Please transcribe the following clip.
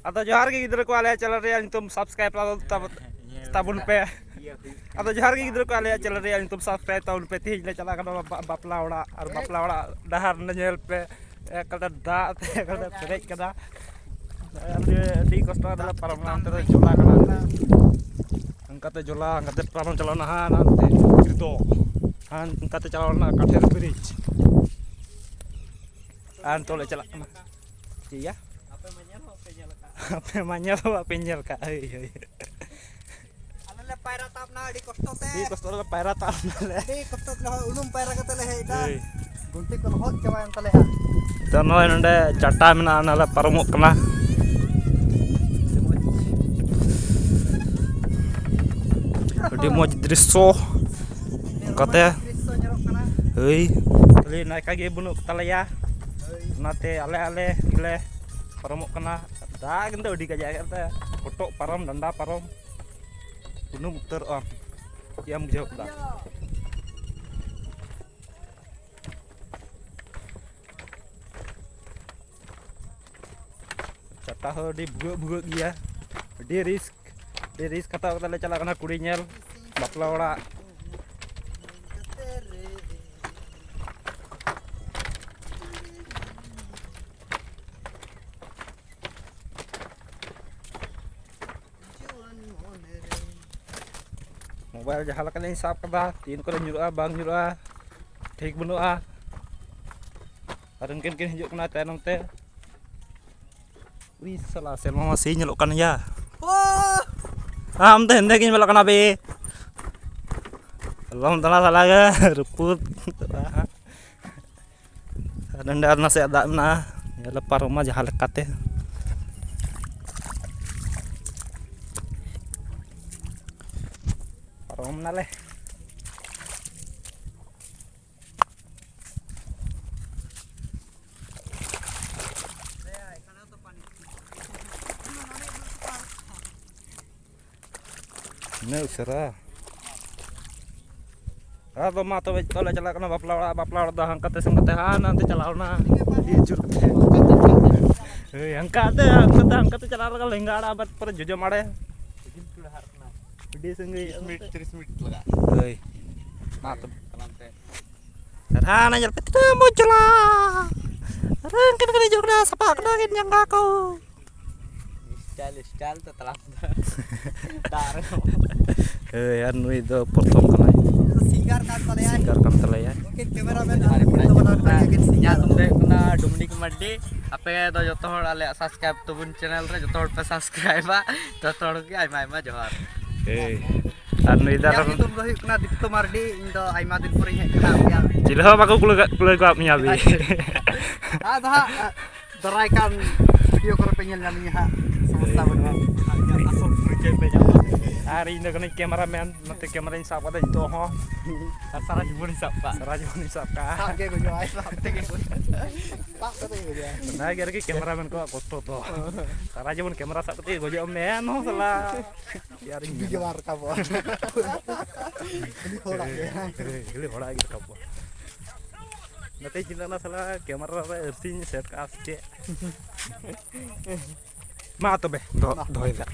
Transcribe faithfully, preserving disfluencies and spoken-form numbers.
ᱟᱫᱚ ᱡᱚᱦᱟᱨ ᱜᱮ ᱜᱤᱫᱽᱨᱟᱹ ᱠᱚ, ᱟᱞᱮᱭᱟᱜ ᱪᱮᱱᱮᱞ ᱨᱮᱭᱟᱜ ᱧᱩᱛᱩᱢ ᱥᱟᱵᱥᱠᱨᱟᱭᱤᱵ ᱛᱟᱵᱚᱱ ᱯᱮ᱾ ᱟᱫᱚ ᱡᱚᱦᱟᱨ ᱜᱮ ᱜᱤᱫᱽᱨᱟᱹ ᱠᱚ, ᱟᱞᱮᱭᱟᱜ ᱪᱮᱱᱮᱞ ᱨᱮᱭᱟᱜ ᱧᱩᱛᱩᱢ ᱥᱟᱵᱥᱠᱨᱟᱭᱤᱵ ᱛᱟᱵᱚᱱ ᱯᱮ᱾ ᱛᱮᱦᱮᱧ ᱞᱮ ᱪᱟᱞᱟᱜ ᱠᱟᱱᱟ ᱵᱟ- ᱵᱟᱯᱞᱟ ᱚᱲᱟᱜ, ᱟᱨ ᱵᱟᱯᱞᱟ ᱚᱲᱟᱜ ᱰᱟᱦᱟᱨ ᱧᱮᱞ ᱯᱮ, ᱮᱠᱟᱞᱛᱮ ᱫᱟᱜ ᱛᱮ ᱮᱠᱟᱞᱛᱮ ᱯᱮᱨᱮᱡ ᱠᱟᱫᱟ᱾ ᱟᱹᱰᱤ, ᱟᱹᱰᱤ ᱠᱚᱥᱴᱚ ᱠᱟᱛᱮ ᱞᱮ ᱯᱟᱨᱚᱢ ᱮᱱᱟ, ᱚᱱᱛᱮ ᱫᱚ ᱡᱚᱞᱟ ᱠᱟᱱᱟ᱾ ᱚᱱᱠᱟᱛᱮ ᱡᱚᱞᱟ, ᱚᱱᱠᱟᱛᱮ ᱯᱟᱨᱚᱢ ᱪᱟᱞᱟᱣ ᱮᱱᱟ ᱦᱟᱱᱟ ᱱᱟᱛᱮ ᱠᱤᱨᱫᱚ᱾ ᱦᱟᱱ ᱚᱱᱠᱟᱛᱮ ᱪᱟᱞᱟᱣ ᱞᱮᱱᱟ ᱠᱟᱴᱷᱮᱨ ᱵᱨᱤᱡᱽ᱾ ᱟᱨ ᱱᱤᱛᱚᱜ ᱞᱮ ᱪᱟᱞᱟᱜ ᱠᱟᱱᱟ᱾ ᱪᱮᱫ ᱭᱟ? ᱟᱯᱮ ᱢᱟ ᱧᱮᱞ ᱦᱚᱸ ᱵᱟᱯᱮ ᱧᱮᱞ ᱟᱠᱟᱫ᱾ ᱟᱯᱮ ᱢᱟ ᱧᱮᱞ ᱦᱚᱸ ᱵᱟᱯᱮ ᱧᱮᱞ ᱟᱠᱟᱫ᱾ ᱦᱳᱭ, ᱦᱳᱭ᱾ ᱟᱞᱮ ᱞᱮ ᱯᱟᱭᱨᱟ ᱛᱟᱵ ᱱᱟ ᱟᱹᱰᱤ ᱠᱚᱥᱴᱚ ᱛᱮ᱾ ᱟᱹᱰᱤ ᱠᱚᱥᱴᱚ ᱞᱮ ᱯᱟᱭᱨᱟ ᱛᱟᱵ ᱱᱟᱞᱮ᱾ ᱟᱹᱰᱤ ᱠᱚᱥᱴᱚ ᱛᱮ ᱱᱚᱜᱼᱚᱭ ᱩᱱᱩᱢ ᱯᱟᱭᱨᱟ ᱠᱟᱛᱮ ᱞᱮ ᱦᱮᱡ ᱮᱱᱟ᱾ ᱦᱳᱭ᱾ ᱜᱩᱱᱴᱷᱤ ᱠᱚ ᱞᱚᱦᱚᱫ ᱪᱟᱵᱟᱭᱮᱱ ᱛᱟᱞᱮᱭᱟ᱾ ᱛᱚ, ᱱᱚᱜᱼᱚᱭ ᱱᱚᱰᱮ ᱪᱟᱴᱟ ᱢᱮᱱᱟᱜᱼᱟ, ᱚᱱᱟ ᱞᱮ ᱯᱟᱨᱚᱢᱚᱜ ᱠᱟᱱᱟ᱾ ᱟᱹᱰᱤ ᱢᱚᱡᱽ ᱫᱨᱤᱥᱥᱚ᱾ ᱚᱱᱠᱟᱛᱮ ᱫᱨᱤᱥᱥᱚ ᱧᱮᱞᱚᱜ ᱠᱟᱱᱟ᱾ ᱦᱳᱭ᱾ ᱠᱷᱟᱹᱞᱤ ᱱᱟᱭᱠᱟ ᱜᱮ ᱵᱟᱹᱱᱩᱜ ᱛᱟᱞᱮᱭᱟ᱾ ᱦᱳᱭ᱾ ᱚᱱᱟᱛᱮ ᱟᱞᱮ, ᱟᱞᱮ ᱜᱮᱞᱮ ᱯᱟᱨᱚᱢᱚᱜ ᱠᱟᱱᱟ᱾ ᱫᱟᱜ ᱠᱤᱱᱛᱩ ᱟᱹᱰᱤ ᱠᱟᱡᱟᱠ ᱮ ᱦᱚᱴᱚᱜ ᱯᱟᱨᱚᱢ, ᱰᱟᱸᱰᱟ ᱯᱟᱨᱚᱢ᱾ ᱩᱱᱩᱢ ᱩᱛᱟᱹᱨᱚᱜᱼᱟᱢ᱾ ᱪᱮᱫ ᱮᱢ ᱵᱩᱡᱷᱟᱹᱣ ᱠᱮᱫᱟ? ᱪᱟᱴᱟ ᱦᱚᱸ ᱟᱹᱰᱤ ᱵᱷᱩᱜᱟᱹᱜ ᱵᱷᱩᱜᱟᱹᱜ ᱜᱮᱭᱟ, ᱟᱹᱰᱤ ᱨᱤᱥᱠ, ᱟᱹᱰᱤ ᱨᱤᱥᱠ ᱦᱟᱛᱟᱣ ᱠᱟᱛᱮ ᱞᱮ ᱪᱟᱞᱟᱜ ᱠᱟᱱᱟ ᱠᱩᱲᱤ ᱧᱮᱞ, ᱵᱟᱯᱞᱟ ᱚᱲᱟᱜ᱾ ᱢᱳᱵᱟᱭᱤᱞ ᱡᱟᱦᱟᱸ ᱞᱮᱠᱟᱞᱤᱧ ᱥᱟᱵ ᱠᱟᱫᱟ, ᱛᱤᱱ ᱠᱚᱨᱮ ᱧᱩᱨᱩᱜᱼᱟ ᱵᱟᱝ ᱧᱩᱨᱩᱜᱼᱟ ᱴᱷᱤᱠ ᱵᱟᱹᱱᱩᱜᱼᱟ᱾ ᱟᱨ ᱩᱱᱠᱤᱱ ᱠᱤᱱ ᱦᱤᱡᱩᱜ ᱠᱟᱱᱟ ᱛᱟᱭᱱᱚᱢ ᱛᱮ᱾ ᱩᱭ ᱥᱟᱞᱟ, ᱥᱮᱨᱢᱟ ᱢᱟ ᱥᱮᱭ ᱧᱮᱞᱚᱜ ᱠᱟᱱ ᱜᱮᱭᱟ᱾ ᱟᱢ ᱫᱚ ᱦᱮᱸᱫᱮ ᱜᱮ ᱧᱮᱞᱚᱜ ᱠᱟᱱᱟ ᱵᱮ᱾ ᱟᱞᱚᱢ ᱫᱟᱬᱟ ᱥᱟᱞᱟ ᱜᱮ, ᱨᱟᱹᱯᱩᱫ᱾ ᱟᱨ ᱱᱚᱸᱰᱮ ᱟᱨ ᱱᱟᱥᱮᱭᱟᱜ ᱫᱟᱜ ᱢᱮᱱᱟᱜᱼᱟ, ᱱᱤᱭᱟᱹ ᱞᱮ ᱯᱟᱨᱚᱢᱟ ᱡᱟᱦᱟᱸ ᱞᱮᱠᱟᱛᱮ᱾ ᱯᱟᱨᱚᱢ ᱱᱟᱞᱮ᱾ ᱩᱱᱟᱹᱜ ᱩᱥᱟᱹᱨᱟ᱾ ᱟᱫᱚ ᱢᱟ ᱛᱚᱵᱮ, ᱱᱤᱛᱚᱜ ᱞᱮ ᱪᱟᱞᱟᱜ ᱠᱟᱱᱟ ᱵᱟᱯᱞᱟ ᱚᱲᱟᱜ᱾ ᱵᱟᱯᱞᱟ ᱚᱲᱟᱜ ᱫᱚ ᱦᱟᱱᱠᱟᱛᱮ ᱥᱮᱱ ᱠᱟᱛᱮ ᱦᱟᱱᱟ ᱦᱟᱱᱛᱮ ᱪᱟᱞᱟᱣ ᱮᱱᱟ, ᱟᱹᱰᱤ ᱡᱳᱨ ᱠᱟᱛᱮ᱾ ᱦᱳᱭ, ᱦᱟᱱᱠᱟ ᱛᱮ, ᱦᱟᱱᱠᱟ ᱛᱮ, ᱦᱟᱱᱠᱟ ᱛᱮ ᱪᱟᱞᱟᱜ ᱞᱟᱜᱟ ᱞᱮᱸᱜᱟ ᱟᱲᱮ, ᱟᱵᱟᱨ ᱯᱚᱨᱮ ᱡᱚᱡᱚᱢ ᱟᱲᱮ᱾ ᱟᱹᱰᱤ ᱥᱟᱺᱜᱤᱧ᱾ ᱛᱤᱨᱤᱥ ᱢᱤᱱᱤᱴ, ᱛᱤᱨᱤᱥ ᱢᱤᱱᱤᱴ ᱞᱟᱜᱟᱜᱼᱟ᱾ ᱦᱳᱭ᱾ ᱢᱟ ᱛᱚᱵᱮ᱾ ᱛᱟᱲᱟᱢ ᱛᱮ᱾ ᱦᱟᱱᱟ ᱧᱮᱞ ᱯᱮ, ᱛᱤᱱᱟᱹᱜ ᱢᱚᱡᱽ ᱪᱟᱞᱟᱜ᱾ ᱟᱨ ᱩᱱᱠᱤᱱ ᱠᱤᱱ ᱦᱤᱡᱩᱜ ᱠᱟᱱᱟ, ᱥᱟᱯᱷᱟ ᱠᱟᱱᱟ ᱠᱤᱱ ᱡᱟᱸᱜᱟ ᱠᱚ᱾ ᱥᱴᱟᱭᱤᱞ, ᱥᱴᱟᱭᱤᱞ ᱛᱮ ᱛᱟᱲᱟᱢ ᱫᱟ᱾ ᱫᱟᱜ ᱨᱮᱦᱚᱸ᱾ ᱦᱳᱭ, ᱟᱨ ᱱᱩᱭ ᱫᱚ ᱯᱨᱚᱛᱷᱚᱢ ᱠᱟᱱᱟᱭ᱾ ᱥᱤᱝᱜᱟᱨ ᱠᱟᱱ ᱛᱟᱞᱮᱭᱟᱭ᱾ ᱥᱤᱝᱜᱟᱨ ᱠᱟᱱ ᱛᱟᱞᱮᱭᱟᱭ᱾ ᱩᱱᱠᱤᱱ ᱠᱮᱢᱮᱨᱟ ᱢᱮᱱ ᱟᱨ ᱩᱱᱠᱤᱱ ᱫᱚ ᱵᱟᱱᱟᱨ ᱠᱚ ᱤᱧᱟᱹᱜ ᱧᱩᱛᱩᱢ ᱫᱚ ᱦᱩᱭᱩᱜ ᱠᱟᱱᱟ ᱰᱚᱢᱤᱱᱤᱠ ᱢᱟᱨᱰᱤ᱾ ᱟᱯᱮ ᱫᱚ ᱡᱚᱛᱚ ᱦᱚᱲ ᱟᱞᱮᱭᱟᱜ ᱥᱟᱵᱥᱠᱨᱟᱭᱤᱵ ᱛᱟᱵᱚᱱ ᱪᱮᱱᱮᱞ ᱨᱮ, ᱡᱚᱛᱚ ᱦᱚᱲ ᱯᱮ ᱥᱟᱵᱥᱠᱨᱟᱭᱤᱵᱟ᱾ ᱡᱚᱛᱚ ᱦᱚᱲ ᱜᱮ ᱟᱭᱢᱟ ᱟᱭᱢᱟ ᱡᱚᱦᱟᱨ᱾ ᱦᱳᱭ᱾ ᱟᱨ ᱱᱩᱭ ᱫᱚ ᱤᱧᱟᱹᱜ ᱟᱨᱦᱚᱸ ᱧᱩᱛᱩᱢ ᱫᱚ ᱦᱩᱭᱩᱜ ᱠᱟᱱᱟ ᱫᱤᱯᱛᱚ ᱢᱟᱨᱰᱤ᱾ ᱤᱧ ᱫᱚ ᱟᱭᱢᱟ ᱫᱤᱱ ᱯᱚᱨᱮᱧ ᱦᱮᱡ ᱠᱟᱱᱟ ᱟᱯᱮᱭᱟᱜ᱾ ᱪᱤᱞᱤ ᱦᱚᱸ ᱵᱟᱠᱚ ᱠᱩᱞᱟᱹ-, ᱠᱩᱞᱟᱹᱣ ᱠᱟᱜ ᱢᱮᱭᱟ ᱵᱤ᱾ ᱟᱫᱚ ᱦᱟᱸᱜ ᱫᱟᱨᱟᱭ ᱠᱟᱱ ᱵᱷᱤᱰᱤᱭᱳ ᱠᱚᱨᱮ ᱯᱮ ᱧᱮᱞ ᱧᱟᱢᱤᱧᱟ ᱦᱟᱸᱜ, ᱥᱚᱢᱚᱥᱥᱟ ᱵᱟᱹᱱᱩᱜᱼᱟ᱾ ᱟᱥᱚᱞ ᱯᱚᱨᱤᱪᱚᱭ ᱯᱮ ᱧᱟᱢᱟ᱾ ᱟᱨ ᱤᱧ ᱫᱚ ᱠᱟᱹᱱᱟᱹᱧ ᱠᱮᱢᱮᱨᱟ ᱢᱮᱱ, ᱱᱚᱛᱮ ᱠᱮᱢᱮᱨᱟᱧ ᱥᱟᱵ ᱠᱟᱫᱟ ᱱᱤᱛᱚᱜ ᱦᱚᱸ᱾ ᱟᱨ ᱥᱟᱨᱟ ᱡᱤᱵᱚᱱᱤᱧ ᱥᱟᱵ ᱠᱟᱜᱼᱟ᱾ ᱥᱟᱨᱟ ᱡᱤᱵᱚᱱᱤᱧ ᱥᱟᱵ ᱠᱟᱜᱼᱟ᱾ ᱥᱟᱵ ᱜᱮ ᱜᱚᱡᱚᱜᱼᱟᱭ, ᱥᱟᱵ ᱛᱮᱜᱮ ᱜᱚᱡᱚᱜᱼᱟ᱾ ᱥᱟᱵ ᱠᱟᱛᱮ ᱜᱮ ᱜᱚᱡᱚᱜᱼᱟ᱾ ᱚᱱᱟᱜᱮ ᱟᱨᱠᱤ ᱠᱮᱢᱮᱨᱟ ᱢᱮᱱ ᱠᱚᱣᱟᱜ ᱠᱚᱥᱴᱚ ᱫᱚ᱾ ᱥᱟᱨᱟ ᱡᱤᱵᱚᱱ ᱠᱮᱢᱮᱨᱟ ᱥᱟᱵ ᱠᱟᱛᱮ ᱜᱮ ᱜᱚᱡᱚᱜ ᱢᱮ, ᱮᱱᱦᱚᱸ ᱥᱟᱞᱟ᱾ ᱟᱨ ᱤᱧ ᱵᱤᱡᱚ ᱵᱟᱝ ᱨᱟᱠᱟᱵᱚᱜᱼᱟ᱾ ᱠᱷᱟᱹᱞᱤ ᱦᱚᱲᱟᱜ ᱜᱮ᱾ ᱠᱷᱟᱹᱞᱤ ᱦᱚᱲᱟᱜ ᱜᱮ ᱨᱟᱠᱟᱵᱚᱜᱼᱟ᱾ ᱚᱱᱟᱛᱮᱧ ᱪᱤᱱᱛᱟᱹᱜ ᱠᱟᱱᱟ, ᱥᱟᱞᱟ ᱠᱮᱢᱮᱨᱟ ᱨᱮ ᱟᱹᱨᱥᱤᱧ ᱥᱮᱴ ᱠᱟᱜᱼᱟ ᱥᱮ ᱪᱮᱫ? ᱢᱟ ᱛᱚᱵᱮ, ᱫᱚ-, ᱫᱚᱦᱚᱭ ᱫᱟ᱾